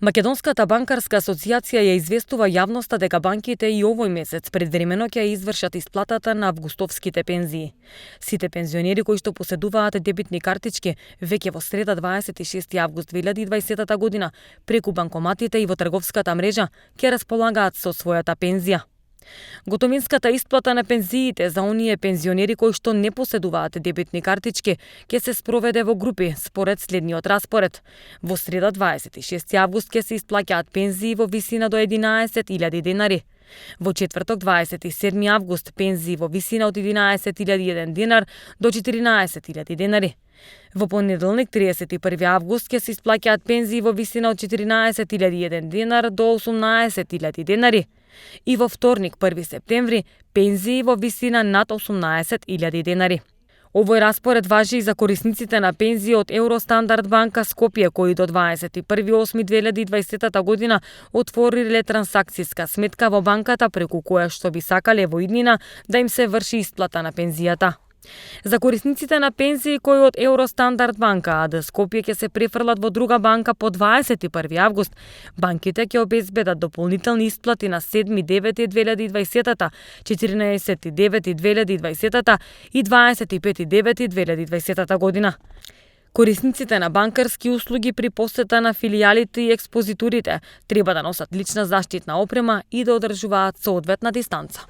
Македонската банкарска асоциација ја известува јавноста дека банките и овој месец предвремено ќе извршат исплатата на августовските пензии. Сите пензионери кои што поседуваат дебитни картички веќе во среда 26 август 2020 година преку банкоматите и во трговската мрежа ќе располагаат со својата пензија. Готовинската исплата на пензиите за оние пензионери кои што не поседуваат дебитни картички ќе се спроведе во групи според следниот распоред. Во среда 26 август ќе се исплаќаат пензии во висина до 11.000 денари. Во четврток 27 август пензии во висина од 11.001 динар до 14.000 денари. Во понеделник 31 август ќе се исплаќаат пензии во висина од 14.001 динар до 18.000 денари. И во вторник 1 септември пензии во висина над 18.000 денари. Овој распоред важи и за корисниците на пензии од Евростандард банка Скопје кои до 21.8.2020 година отвориле трансакцијска сметка во банката преку која што би сакале во иднина да им се врши исплата на пензијата. За корисниците на пензии кои од Евростандард банка АД Скопје ќе се префрлат во друга банка по 21 август, банките ќе обезбедат дополнителни исплати на 7.9.2020, 14.9.2020 и 25.9.2020 година. Корисниците на банкарски услуги при посета на филијалите и експозиторите треба да носат лична заштитна опрема и да одржуваат соодветна дистанца.